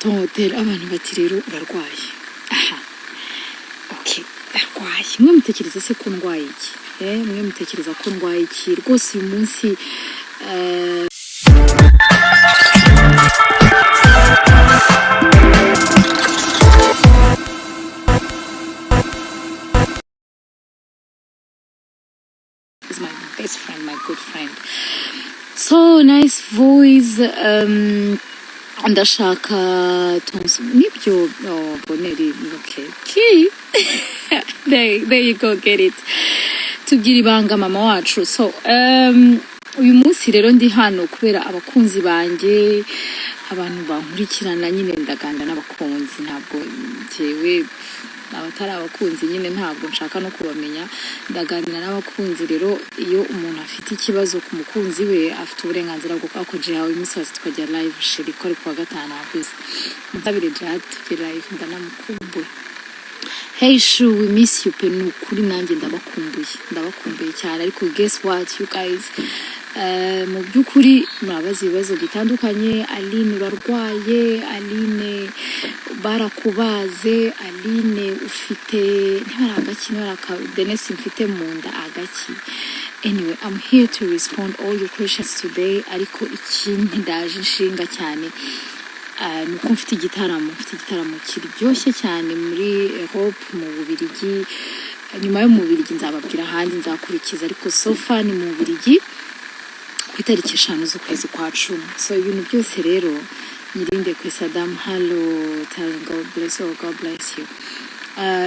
Ton Hotel, abantu bati rero urarwaye. Aha, okay, ndarwaye. Mwe mutekereza se ko ndwaye iki? Mwe mutekereza ko ndwaye iki? Rwose uyu munsi is my best friend, my good friend. So nice voice. Ndashaka tonso nibyo. Oh, boneri, okay. Key. There you go, get it. Tugira ibanga mama wacu. So uyu munsi rero ndi hano kubera abakunzi banjye, abantu bankurikirana. Nyine ndaganira n'abakunzi, ntabwo njyewe abatari abakunzi nyine ntabwo nshaka no kubamenya. Ndaganira n'abakunzi. Rero iyo umuntu afite ikibazo ku mukunzi we, afite uburenganzira bwo ako Jihawe iminsi yose tukajya live. Chéri, ko ari kuwa gatanu wakoze, nsabire Jihad tujye live, ndanamukumbuye. Hey Shu, we miss you pe. Ni ukuri nanjye ndabakumbuye, ndabakumbuye cyane. Ariko guess what, you guys, mu by'ukuri murabaza ibibazo bitandukanye. Aline urarwaye, Aline barakubaze, Aline ufite niba ari agaki, niba ari akadenesi mfite mu nda, agaki. Anyway, I'm here to respond all your questions today. Ariko ikindi ndaje inshinga cyane ni uko mfite igitaramo kiryoshye cyane muri Europe, mu Bubiligi. Nyuma yo mu Bubiligi nzababwira ahandi nzakurikiza, ariko so far ni mu Bubiligi ku itariki 5 z'ukwezi kwa 10. So ibintu byose rero nyirinde ku Saddam. Hello, tell God bless you, God bless you.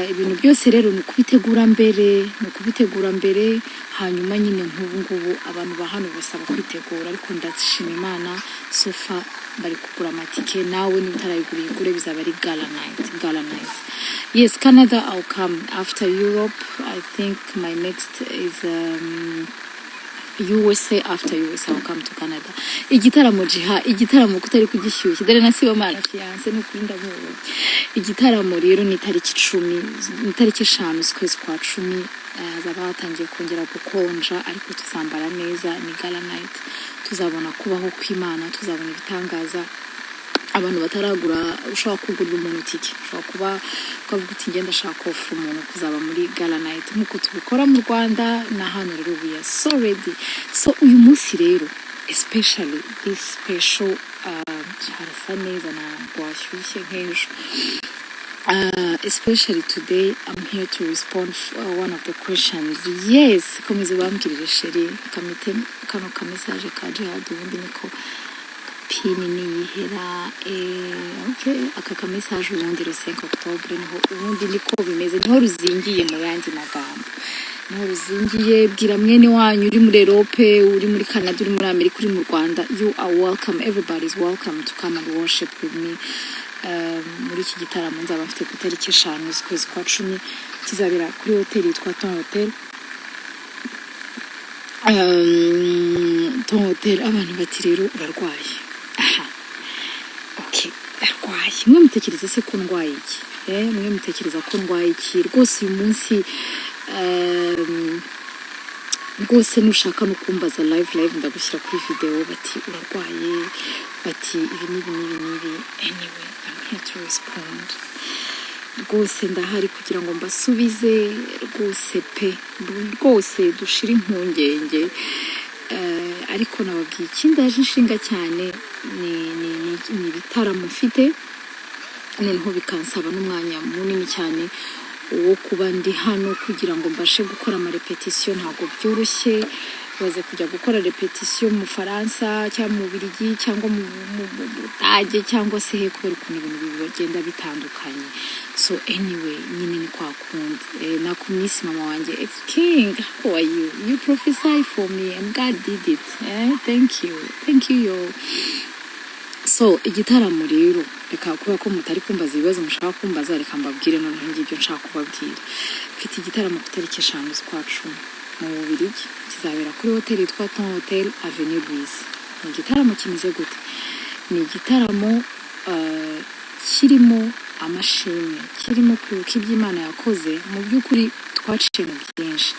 Ibintu byose rero ni ukubitegura mbere, ni ukubitegura mbere. Hanyuma nyine nk'ubu ngubu abantu ba hano basaba kwitegura, ariko ndashima Imana, so far bari kugura amatike. Nawe niba utarayigura, uyigure. Bizaba ari gala night, gala night. Yes, Canada, I'll come after Europe. I think my next is USA. After USA I'll come to Canada. Igitaramo jiha, igitaramo kutari kugishyushya, dore na Sibomana fiance, ni ukuri ndamubonye. Igitaramo rero ni itariki 10, ni itariki 5 z'ukwezi kwa 10. Hazaba hatangiye kongera gukonja, ariko tuzambara neza. Ni gala night, tuzabona kubaho kw'Imana, tuzabona ibitangaza. Abantu bataragura, ushobora kugurira umuntu itike, ushobora kuba ukavuga uti ngenda ndashaka kofura umuntu kuzaba muri gala night, nk'uko tubikora mu Rwanda na hano. Rero we are so ready. So uyu munsi rero, especially this special, harasa neza, ntabwo washyushye nk'ejo. Especially today, I'm here to respond one of the questions. Yes, komeza ubambwirire chéri. Kamite kano ka message ka Jihad, ubundi niko pini niyihera. Okay, aka ka message ubundi le 5 octobre niho, ubundi niko bimeze, niho ruzingiye. Mu yandi magambo, niho ruzingiye. Bwira mwene wanyu uri muri Europe, uri muri Canada, uri muri Amerika, uri mu Rwanda, you are welcome. Everybody is welcome to come and worship with me muri iki gitaramo nzaba mfite ku itariki 5 z'ukwezi kwa 10, kizabera kuri hoteli yitwa Ton Hotel. Ton Hotel, abantu bati rero urarwaye. Aha, okay, ndarwaye. Mwe mutekereza se ko ndwaye iki? Mwe mutekereza ko ndwaye iki? Rwose uyu munsi rwose nushaka no kumbaza live, live ndagushyira kuri video. Bati urarwaye, bati ibi n'ibi n'ibi n'ibi. Anyway, I'm here to respond. Rwose ndahari kugira ngo mbasubize rwose pe, rwose dushire impungenge. Ariko nababwiye ikindaje inshinga cyane ni ibitaramo mfite, noneho bikansaba n'umwanya munini cyane wo kuba ndi hano kugira ngo mbashe gukora amarepetisiyo. Ntabwo byoroshye baze kujya gukora repetisiyo mu Faransa cyangwa mu Bubiligi cyangwa mu Budage cyangwa se he, kubera ukuntu ibintu bigenda bitandukanye. So anyway, nyine ni kwa kundi. Nakumisi mama wanjye ex king, how are you? You prophesy for me and God did it. Thank you, thank you yo. So igitaramo rero, reka kubera ko mutari kumbaza ibibazo mushaka kumbaza, reka mbabwire noneho ngibyo nshaka kubabwira. Mfite igitaramo ku itariki 5 z'ukwa 10 mu Bubiligi, kizabera kuri hoteli yitwa Ton Hotel, Avenue Louise. Ni igitaramo kimeze gute? Ni igitaramo kirimo amashimwe, kirimo kwibuka ibyo Imana yakoze. Mu by'ukuri twaciye mu byinshi.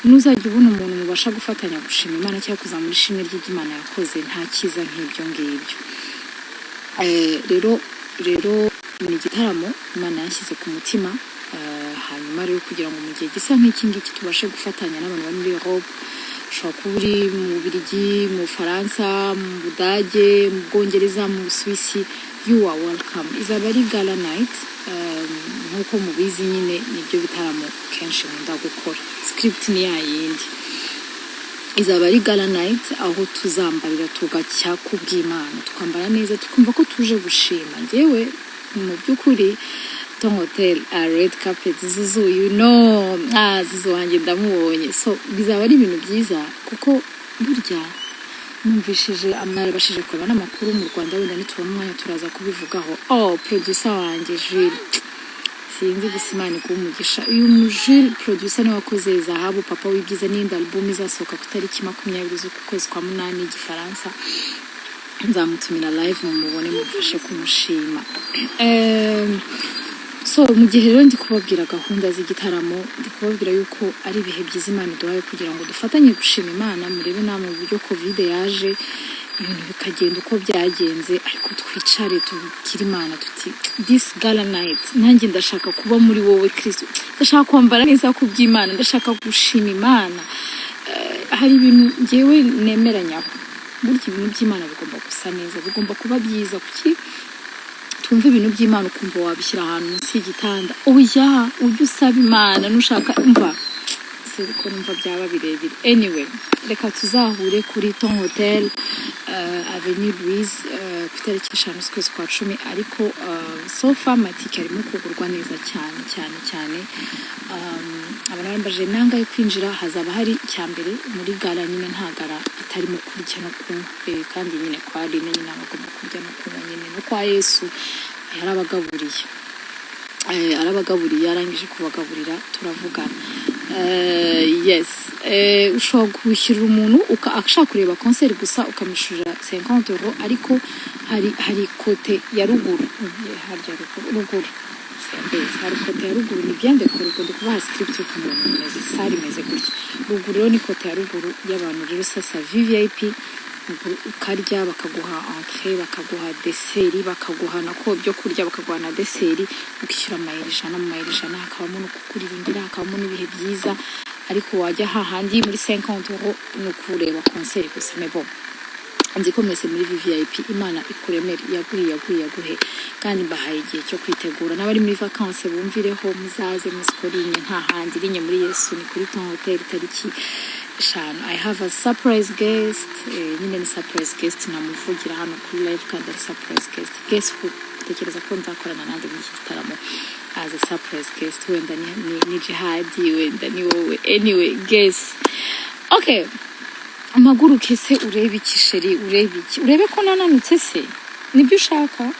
Nuzajya ubona umuntu mubasha gufatanya gushima Imana cyangwa kuzamura ishimwe ry'ibyo Imana yakoze, nta cyiza nk'ibyo ngibyo. Rero Rero ni igitaramo Imana yanshyize ku mutima. Hanyuma rero kugira ngo mu gihe gisa nk'iki ngiki tubashe gufatanya n'abantu bari muri Europe, ushobora kuba uri mu Bubiligi, mu Bufaransa, mu Budage, mu Bwongereza, mu Busuwisi, you are welcome. Izaba ari gala night. Nk'uko mubizi nyine, nibyo bitaramo kenshi nkunda gukora, script ni ya yindi. Izaba ari gala night aho tuzambarira tugacya ku bw'Imana, tukambara neza, tukumva ko tuje gushima. Njyewe mu by'ukuri Ton Hotel, a red carpet, Zuzu, you know, ah, Zuzu wanjye ndamubonye. So bizaba ari ibintu byiza kuko burya numvishije mwarabashije kureba n'amakuru mu Rwanda. Wenda nitubona umwanya turaza kubivugaho. Oh, producer wanjye Jules, sinzi gusa, Imana iguha umugisha. Uyu mu Jules producer niwe wakoze Zahabu, Papa w'Ibyiza n'iyindi album izasohoka ku itariki 20 z'uku kwezi kwa munani y'igifaransa. Nzamutumira live mumubone, mumufashe kumushima. So mu gihe rero ndi kubabwira gahunda z'igitaramo, ndi kubabwira yuko ari ibihe byiza Imana iduhaye kugira ngo dufatanye gushima Imana. Murebe namwe uburyo Covid yaje, ibintu bikagenda uko byagenze, ariko twicare tubwire Imana tuti: "This gala night, nanjye ndashaka kuba muri wowe Kristo, ndashaka kwambara neza ku by'Imana, ndashaka gushima Imana." Hari ibintu ngewe nemeranyaho: burya ibintu by'Imana bigomba gusa neza, bigomba kuba byiza. Kuki twumva ibintu by'Imana ukumva wabishyira ahantu munsi y'igitanda? Oya, ujye usaba Imana nushaka. Umva, ko numva byaba birebire. Anyway, reka tuzahure kuri Ton Hotel, Avenue Louise, ku itariki 5 z'ukwezi kwa 10. Ariko so far amatike arimo kugurwa neza cyane cyane cyane. Abantu bambaje nanga yo kwinjira. Hazaba hari icya mbere muri gala nyine, nta gala itarimo kurya no kunywa. Kandi nyine kwa Aline nyine abagomba kurya no kunywa nyine, no kwa Yesu yarabagaburiye. Arabagaburiye, arangije kubagaburira turavugana. Yes, ushobora kwishyurira umuntu ashaka kureba concert gusa, ukamwishyurira 50 €. Ariko hari côté ya ruguru, harya ruguru, ruguru simbizi, hari côté ya ruguru, ni bien décoré. Ubwo ndi kubaha script y'ukuntu ibintu bimeze. Salle imeze gutya ruguru rero ni côté ya ruguru y'abantu. Rero sasa VVIP, ukarya, bakaguha entrée, bakaguha dessert, bakaguha nako ibyo kurya, bakaguha na dessert, ukishyura amayero 100. Mu mayero 100 hakabamo no kukuririmbira, hakabamo n'ibihe byiza. Ariko wajya hahandi muri 50 € ni ukureba concert gusa. Mais bon, nzi ko mwese muri VVIP. Imana ikuremere, yaguhe, yaguhe, yaguhe. Kandi mbahaye igihe cyo kwitegura. N'abari muri vacances bumvireho, muzaze muzikorinye, nta handi rinye muri Yesu, ni kuri Ton Hotel tariki 5. I have a surprise guest. Nyine ni surprise guest, namuvugira hano kuri live kandi ari surprise guest. Guess who? Tekereza ko nzakorana nande muri iki gitaramo as a surprise guest? Wenda ni Jihadi, wenda ni wowe. Anyway, guess. Okay, mpaguruke se? Urebe iki, chérie? Urebe iki? Urebe ko nananutse se? Nibyo ushaka?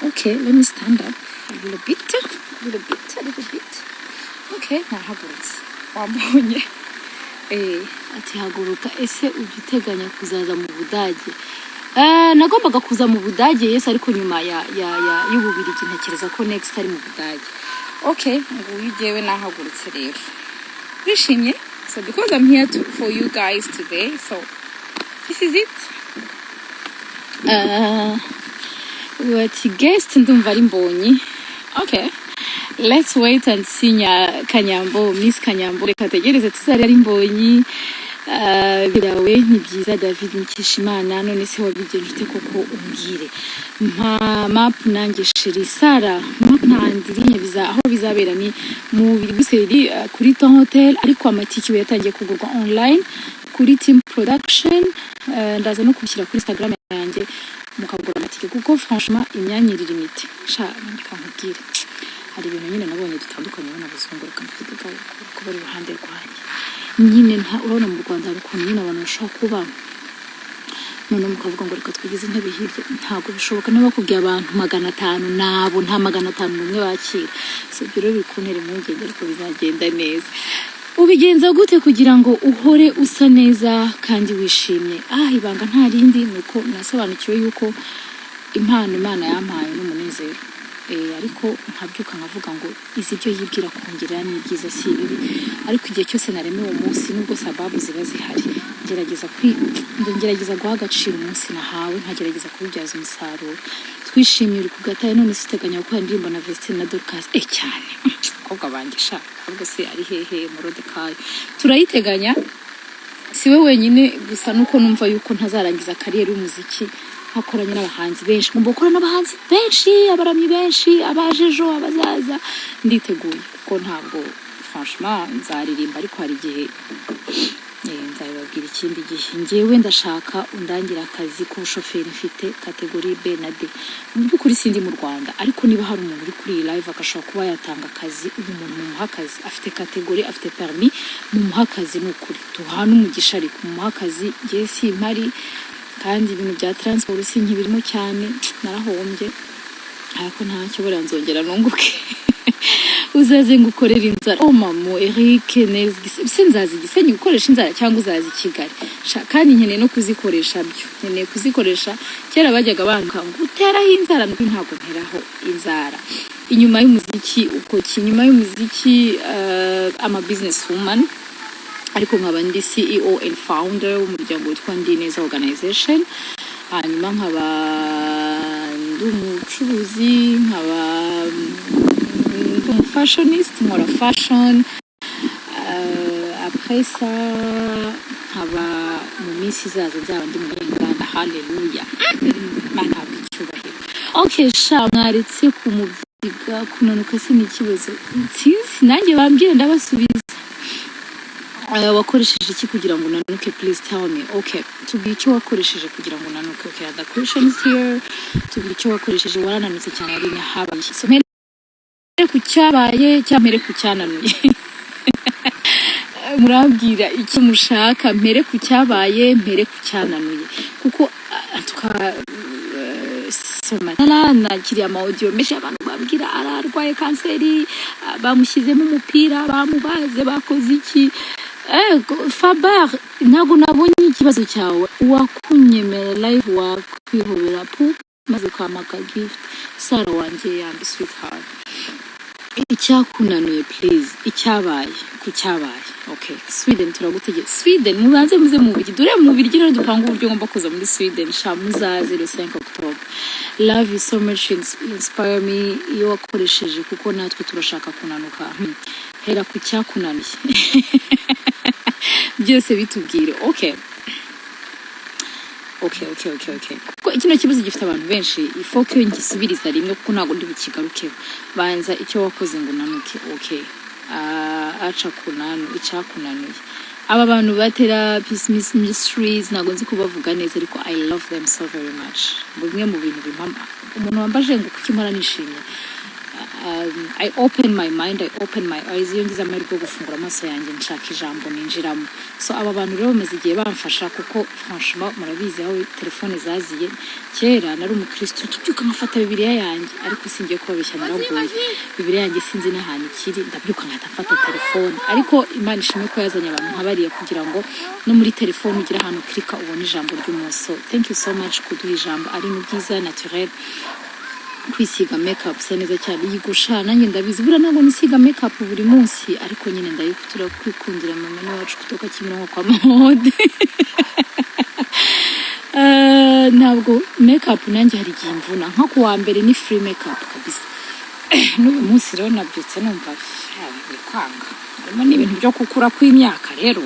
Okay, let me stand up a little bit, a little bit, a little bit. Okay, nahagurutse, wambonye. Ati haguruka. Ese ujya uteganya kuzaza mu Budage? Nagombaga kuza mu Budage, yes, ariko nyuma ya y'Ububirigi ntekereza ko next ari mu Budage. Okay, nguyu jyewe nahagurutse rero, wishimye. So because I'm here for you guys today, so this is it. Bati guest ndumva ari Mbonyi. Okay, let's wait and see. Nya Kanyambo, Miss Kanyambo, reka tegereze tuzari ari Mbonyi. Birawe ni byiza. David Mukeshimana, none se wabigenje ute koko? Umbwire, mpa map nanjye, chérie Sara, map ntandirinya biza. Aho bizabera ni mu Buruseli, kuri Ton Hotel. Ariko amatike ubu yatangiye kugurwa online kuri Team Production. Ndaza no kubishyira kuri Instagram yanjye mukagura amatike, kuko franchement imyanya iri limité. Sha, reka nkubwire, hari ibintu nyine nabonye dutandukanye n'abazungu. Reka mvuge ko bari iruhande rwanjye nyine. Nta urabona mu Rwanda hari ukuntu nyine abantu bashobora kuba noneho mukavuga ngo reka twigize intebe hirya. Ntabwo bishoboka. Niba bakubwiye abantu 500, nabo nta 501 bakira. Si ibyo rero biri kuntera impungenge, ariko bizagenda neza. Ubigenza gute kugira ngo uhore usa neza kandi wishimye? Ah, ibanga nta rindi, ni uko nasobanukiwe yuko impano Imana yampaye n'umunezero. Ariko nkabyuka nkavuga ngo izi ibyo yibwira kongera ni byiza, si ibibi. Ariko igihe cyose naremewe umunsi, nubwo sababu ziba zihari, Ngerageza guha agaciro umunsi nahawe, nkagerageza kubibyaza umusaruro. Twishimiye uri ku gataye. None se uteganya gukora indirimbo na Vestine na Dorcas? Cyane, abakobwa banjye sha. Ahubwo se ari hehe Morodekayi? Turayiteganya, si we wenyine gusa, nuko numva yuko ntazarangiza carrière y'umuziki nkakoranye n'abahanzi benshi. Ngomba gukora n'abahanzi benshi, abaramyi benshi, abaje ejo, abazaza. Nditeguye kuko ntabwo, franchement, nzaririmba, ariko hari igihe nzabibabwira ikindi gihe. Njyewe ndashaka undangira akazi k'ubushoferi, mfite catégorie B na D. Mu by'ukuri sindi mu Rwanda, ariko niba hari umuntu uri kuri iyi live agashobora kuba yatanga akazi, uyu muntu mumuha akazi. Afite catégorie, afite permis, mumuha akazi. Ni ukuri tuhane umugisha, ariko mumuha akazi. Njyewe simpari, kandi ibintu bya transport sinkibirimo cyane, narahombye, ariko ntacyo, buriya nzongera nunguke. Uzaze ngukorera inzara. Oh mamo Eric neza, se nzaza i Gisenyi gukoresha inzara cyangwa uzaza i Kigali? Sha, kandi nkeneye no kuzikoresha byo, nkeneye kuzikoresha. Kera bajyaga banka ngo uteraho inzara, nukuri ntabwo nteraho inzara. Inyuma y'umuziki uko ki? Inyuma y'umuziki, ama business woman, ariko nkaba ndi CEO and founder w'umuryango witwa Ndi Neza Organization. Hanyuma nkaba ndi umucuruzi, nkaba ndi umufashionist, nkora fashion. Après ça, nkaba mu minsi izaza nzaba ndi mu nganda. Haleluya, Imana ntabwo icyubahiro. Okay sha, mwaretse kumubyiga, kunanuka si ni ikibazo. Sinzi, nanjye bambwire ndabasubiza. Wakoresheje iki kugira ngo unanuke? Please tell me. Okay, tubwire icyo wakoresheje kugira ngo unanuke. Okay, the question is here. Tubwire icyo wakoresheje, warananutse cyane. Ari habaye iki? So mpere ku cyabaye cyangwa mpere ku cyananuye? Murambwira icyo mushaka, mpere ku cyabaye, mpere ku cyananuye, kuko tuka soma nakiriye ama audio menshi, abantu bambwira ararwaye kanseri, bamushyizemo umupira, bamubaze, bakoze iki. Fabar, ntabwo nabonye ikibazo cyawe. Wakunyemera live, wakwihobera pu maze ukamaka gift. Sara wanjye yambi, sweetheart, icyakunanuye please, icyabaye ku cyabaye. Okay, Sweden turagutegeka. Sweden, mubanze muze mu Bubiligi, dore mu Bubiligi rero dupanga uburyo ngomba kuza muri Sweden. Sha, muzaze le 5 October. Love you so much, you inspire me. Iyo wakoresheje, kuko natwe turashaka kunanuka. Hera ku cyakunanuye byose, bitubwire. Okay, kuko kino kibazo gifite abantu benshi, ifoke iyo ngisubiriza rimwe, kuko ntabwo ndi bukigarukeho. Banza icyo wakoze ngo unanuke. Okay. Aca kunanu icyakunanuye. Aba bantu batera Peace Ministries, ntabwo nzi kubavuga neza, ariko I love them so very much. Bimwe mu bintu bimpa, umuntu wambaje ngo kuki mpora nishimye, I open my mind, I open my eyes. Iyo ngize amahirwe yo gufungura amaso yanjye, nshaka ijambo ninjiramo. So aba bantu rero bamaze igihe bamfasha, kuko franchement murabizi aho telefone zaziye. Kera nari umukristo, tubyuka nkafata Bibiliya yanjye, ariko singiye kubabeshya, naraguye. Bibiliya yanjye sinzi n'ahantu ikiri, ndabyuka nkahita mfata telefone. Ariko Imana ishimwe ko yazanye abantu nka bariya kugira ngo no muri telefone ugire ahantu ukirika ubone ijambo ry'umunsi. So thank you so much kuduha ijambo. Ari mu byiza naturel, kwisiga makeup usa neza cyane. Yigusha, nanjye ndabizi, buriya ntabwo nisiga makeup buri munsi, ariko nyine ndayikutura kwikundira. Mama ni wacu kutoka Kimironko kwa Mahode. Ntabwo makeup nanjye hari igihe imvuna, nko ku wa mbere ni free makeup kabisa. N'uyu munsi rero nabyutse numva biri kwanga, harimo n'ibintu byo gukura kw'imyaka rero.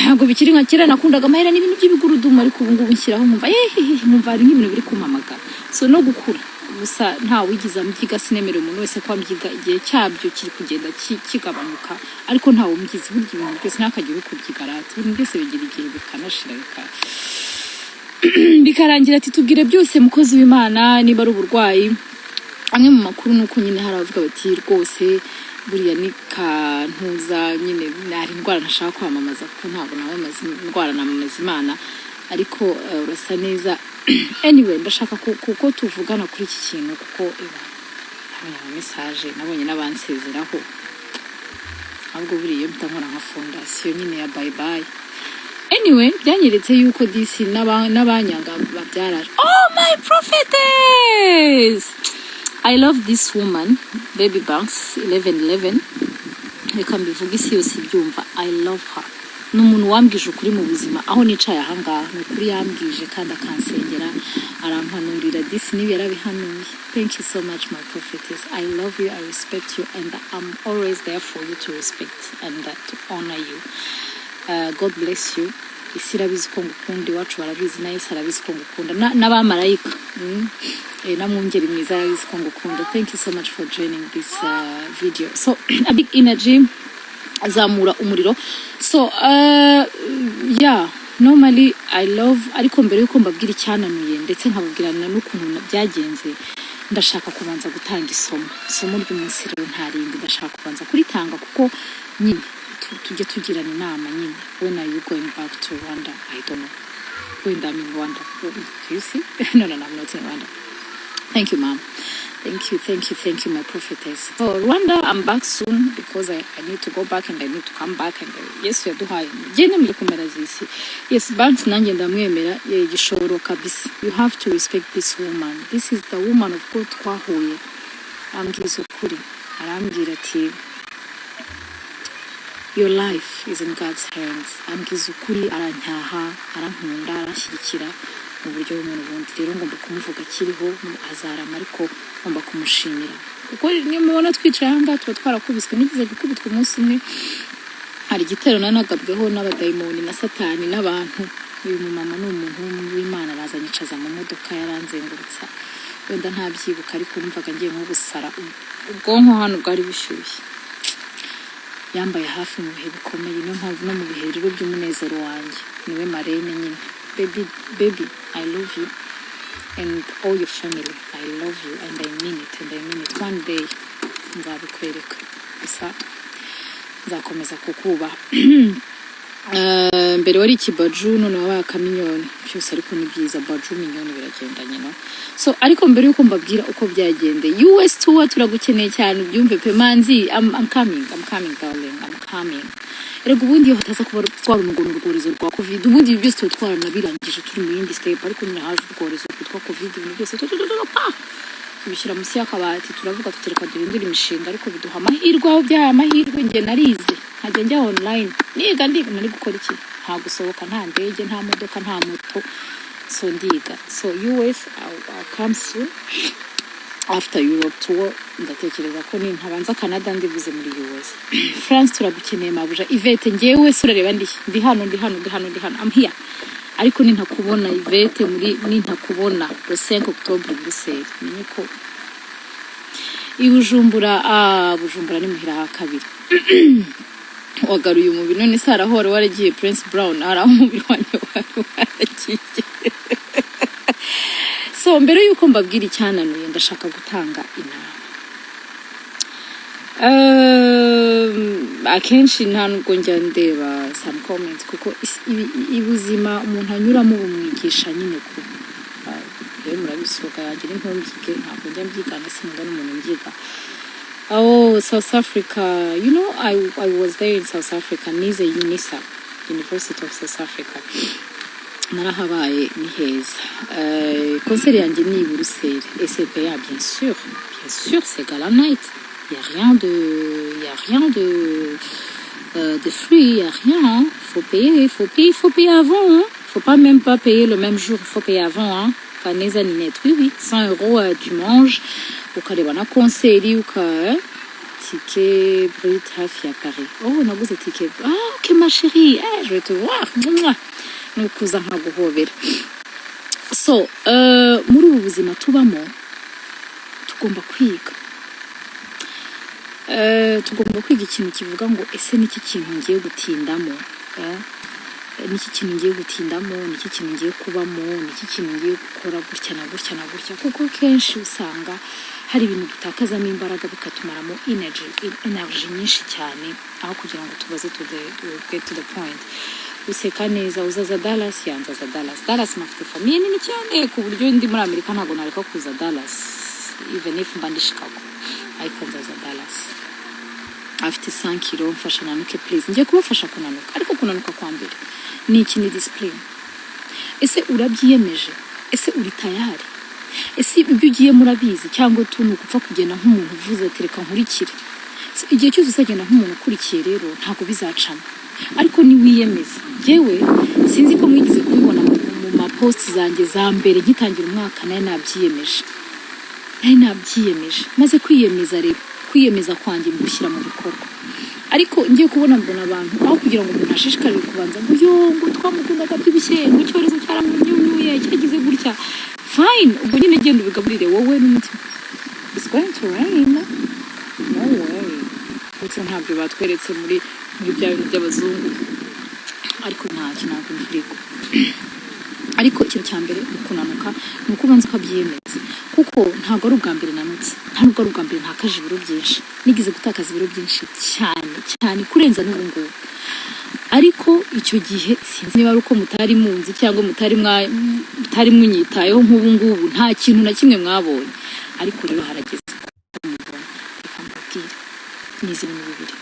Ntabwo bikiri nka kera nakundaga amahera n'ibintu by'ibigurudumu, ariko ubu ngubu nshyiraho nkumva yehehe, nkumva hari nk'ibintu biri kumpamagara. So no gukura gusa, nta wigize ambyiga, sinemerera umuntu wese ko ambyiga. Igihe cyabyo kiri kugenda kigabanuka, ariko ntawe umbyizi. Burya ibintu byose, ntakagire ukubyiga rata, ibintu byose bigira igihe bikanashira, bikarangira. Ati tubwire byose, mukozi w'Imana, niba ari uburwayi. Amwe mu makuru ni uko nyine hari abavuga bati rwose buriya ni kantuza nyine, hari indwara ntashaka kwamamaza, kuko ntabwo namamaza indwara, namamaza Imana. Ariko urasa neza. Anyway, ndashaka kuko tuvugana kuri iki kintu, kuko nabonye ama message, nabonye n'abansezeraho. Ahubwo buriya iyo mpita nkora nka fondation nyine ya bye bye. Anyway, byanyeretse yuko disi n'abanyanga babyaraje. Oh my prophetess, I love this woman, Baby Banks 1111. Reka mbivuge isi yose ibyumva, I love her. Ni umuntu wambwije ukuri mu buzima. Aho nicaye ahangaha, ni ukuri yambwije kandi akansengera, arampanurira. Disi niba yarabihanuye. Thank you so much, my prophetess. I love you, I respect you, and I'm always there for you to respect and to honor you. God bless you. Isi irabizi ko ngukunda, iwacu barabizi, na Yesu arabizi ko ngukunda, n'abamarayika. Na mwungeri mwiza arabizi ko ngukunda. Thank you so much for joining this video. So a big energy, azamura umuriro. So yeah, normally I love, ariko mbere yuko mbabwira icyananuye ndetse nkababwirana n'ukuntu byagenze, ndashaka kubanza gutanga isomo. Isomo ry'umunsi rero nta rindi, ndashaka kubanza kuritanga kuko nyine tujye tugirana inama nyine. When are you going back to Rwanda? I don't know when I'm in Rwanda. Do you see? No, I'm not in Rwanda. Thank you, ma'am. Thank you, thank you, thank you, my prophetess. So, Rwanda, I'm back soon because I need to go back and I need to come back. And yes, yaduhaye. Gende muri kumera zisi. Yes, Banks, nanjye ndamwemera, ye gishoro kabisa. You have to respect this woman. This is the woman of God twahuye. Ambwiza ukuri. Arambwira ati, "Your life is in God's hands." Ambwiza ukuri, arancyaha, arankunda, aranshyigikira mu buryo bumwe n'ubundi. Rero ngomba kumuvuga akiriho, azarama, ariko ngomba kumushimira kuko niyo mubona twicaye aha ngaha tuba twarakubiswe. Nigeze gukubitwa umunsi umwe, hari igitero nanagabweho n'abadayimoni na Satani n'abantu. Uyu mumama ni umuntu w'Imana, araza anyicaza mu modoka, yaranzengurutsa. Wenda ntabyibuka, ariko numvaga ngiye nko gusara, ubwonko hano bwari bushyushye. Yambaye hafi mu bihe bikomeye, niyo mpamvu no mu bihe rero by'umunezero wanjye niwe marraine nyine. Baby, baby, I love you and all your family. I love you and I mean it, and I mean it. One day nzabikwereka, gusa nzakomeza kukubaha. Mbere wari ikibaju, none wabaye akaminyoni. Byose ariko ni byiza, baju, minyoni, biragendanye, no? So ariko mbere yuko mbabwira uko byagendeye, US tour turagukeneye cyane, ubyumve pe. Manzi, I'm coming, I'm coming, darling, I'm coming. Erega ubundi iyo hataza kuba twarunugona urworezo rwa COVID, ubundi ibi byose tuba twaranabirangije, turi mu yindi step. Ariko nyine haje urworezo rwitwa COVID, ibintu byose tu- tu- tu- tu- pa tubishyira munsi y'akabati, turavuga tuti reka duhindure imishinga. Ariko biduha amahirwe, aho byahaye amahirwe njye narize, nkajya njya online niga. Ndiga, nari gukora iki? Nta gusohoka, nta ndege, nta modoka, nta moto. So ndiga. So US, I'll come soon after Europe tour. Ndatekereza ko nintabanza Canada ndibuze muri US. France turagukeneye, mabuja Yvette. Ngewe se urareba ndi hano, ndi hano, ndi hano, ndi hano, I'm here. Ariko nintakubona, Yvette, muri nintakubona le 5 octobre Bruxelles, menye ko i Bujumbura, ah, Bujumbura ni muhira ha kabiri. Wagaruye umubiri none se haraho wari waragiye? Prince Brown, hari aho umubiri wanjye wari waragiye. So mbere yuko mbabwira icyananuye, ndashaka gutanga inama. Akenshi nta nubwo njya ndeba some comment kuko ubuzima umuntu anyuramo bumwigisha nyine ku rero murabisohoka yagira intumbwige, ntabwo njya mbyigana, sinkunda n'umuntu mbyiga. Oh, South Africa. I was there in South Africa. Nize UNISA, University of South Africa. Narahabaye, ni heza. Concert yanjye ni i Buruseli. SPA, bien sûr. Bien sûr, c'est Gala Night. Il y a rien de free, il y a rien, hein. Faut payer, faut payer, faut payer avant, hein. Faut pas même pas payer le même jour, faut payer avant, hein. Kaneza Ninette, oui, 100 euros, tu manges, ukareba na concert, uka ticket brut hafi ya Paris. Oh, naguze ticket. Ah, ok ma chérie, eh, je vais te voir. Mouah. Ni ukuza nkaguhobera. So, muri ubu buzima tubamo tugomba kwiga. Tugomba kwiga ikintu kivuga ngo: ese niki kintu ngiye gutindamo? Eh? Niki kintu ngiye gutindamo? Niki kintu ngiye kubamo? Niki kintu ngiye gukora gutya na gutya na gutya? Kuko kenshi usanga hari ibintu dutakazamo imbaraga, bikatumaramo energy nyinshi cyane, aho kugira ngo tubaze to get to the point. Useka neza. Uzaza Dallas? Yanzaza Dallas. Dallas mafite famille nini cyane, ku buryo ndi muri Amerika ntabwo nareka kuza Dallas, even if mba ndi Chicago, ariko nzaza Dallas. Afite 100 kilo, mfasha nanuke please. Ngiye kubafasha kunanuka, ariko kunanuka kwa mbere ni iki? Ni discipline. Ese urabyiyemeje? Ese uri tayari? Ese ibyo ugiye murabizi, cyangwa tu ni ugupfa kugenda nk'umuntu uvuze ati: "Reka nkurikire"? So, igihe cyose uzagenda nk'umuntu ukurikiye rero ntabwo bizacamo. Ariko niwiyemeza, yewe, sinzi ko mwigeze kubibona mu maposts zanjye za mbere ngitangira umwaka, nari nabyiyemeje, nari nabyiyemeje. Maze kwiyemeza rero, kwiyemeza kwanjye mu gushyira mu bikorwa. Ariko ngiye kubona mbona abantu, aho kugira ngo umuntu ashishikarire kubanza ngo yo, ngo twamukundaga abyibushye, ngo icyorezo cyaramunyunyuye, cyagize gutya, fine, ubwo nyine genda ubigaburire wowe n'umutima. It's going to rain? No way. Ndetse ntabyo batweretse muri bya bintu by'abazungu, ariko ntacyo, ntabwo imvura igwa. Ariko ikintu cya mbere mu kunanuka ni uko ubanza ukabyiyemeza, kuko ntabwo ari ubwa mbere nanutse, nta nubwo ari ubwa mbere ntakaje ibiro byinshi. Nigeze gutakaza ibiro byinshi cyane cyane kurenza n'ubu ngubu, ariko icyo gihe sinzi niba ari uko mutari munzi cyangwa mutari munyitayeho nk'ubu ngubu, nta kintu na kimwe mwabonye. Ariko rero harageze ko mubona. Reka mbabwire, nize ibintu bibiri.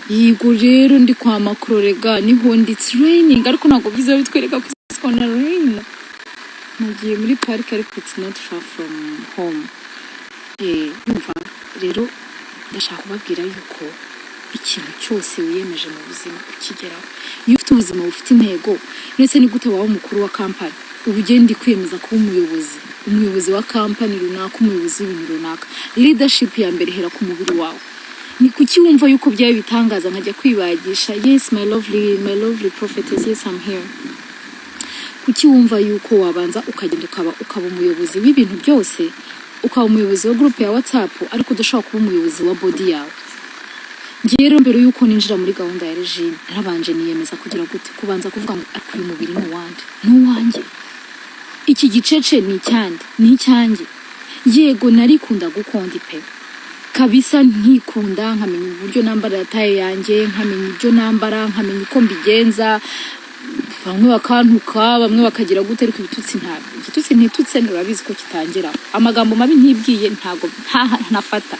Yego rero, ndi kwa Macron rega, niho ndi. It's raining, ariko ntabwo byiza bitwereka ko it's gonna rain. Nagiye muri parike, ariko it's not far from home. Yumva rero, ndashaka kubabwira yuko ikintu cyose wiyemeje mu buzima ukigeraho iyo ufite ubuzima bufite intego. Ndetse ni gute waba umukuru wa kampani? Ubu ugenda kwiyemeza kuba umuyobozi wa kampani runaka, umuyobozi w'ibintu runaka. Leadership ya mbere ihera ku mubiri wawe. Ni kuki wumva yuko byaba ibitangaza nkajya kwibagisha? Yes, my lovely prophetess, yes, I'm here. Kuki wumva yuko wabanza ukagenda ukaba umuyobozi w'ibintu byose, ukaba umuyobozi wa groupe ya WhatsApp, ariko udashobora kuba umuyobozi wa body yawe? Ngiye rero, mbere yuko ninjira muri gahunda ya régime, narabanje niyemeza kugira gute? Kubanza kuvuga ngo ariko uyu mubiri ni uwande? Ni uwanjye. Iki gicece ni icyande? Ni icyanjye. Yego, narikunda gukondi pe, kabisa, nkikunda, nkamenya uburyo nambara taille yanjye, nkamenya ibyo nambara, nkamenya uko mbigenza. Bamwe bakantuka, bamwe bakagira gute, ariko ibitutsi ntabwo, igitutsi ntitutse, urabizi ko kitangeraho. Amagambo mabi ntibwiye ntabwo ntafata.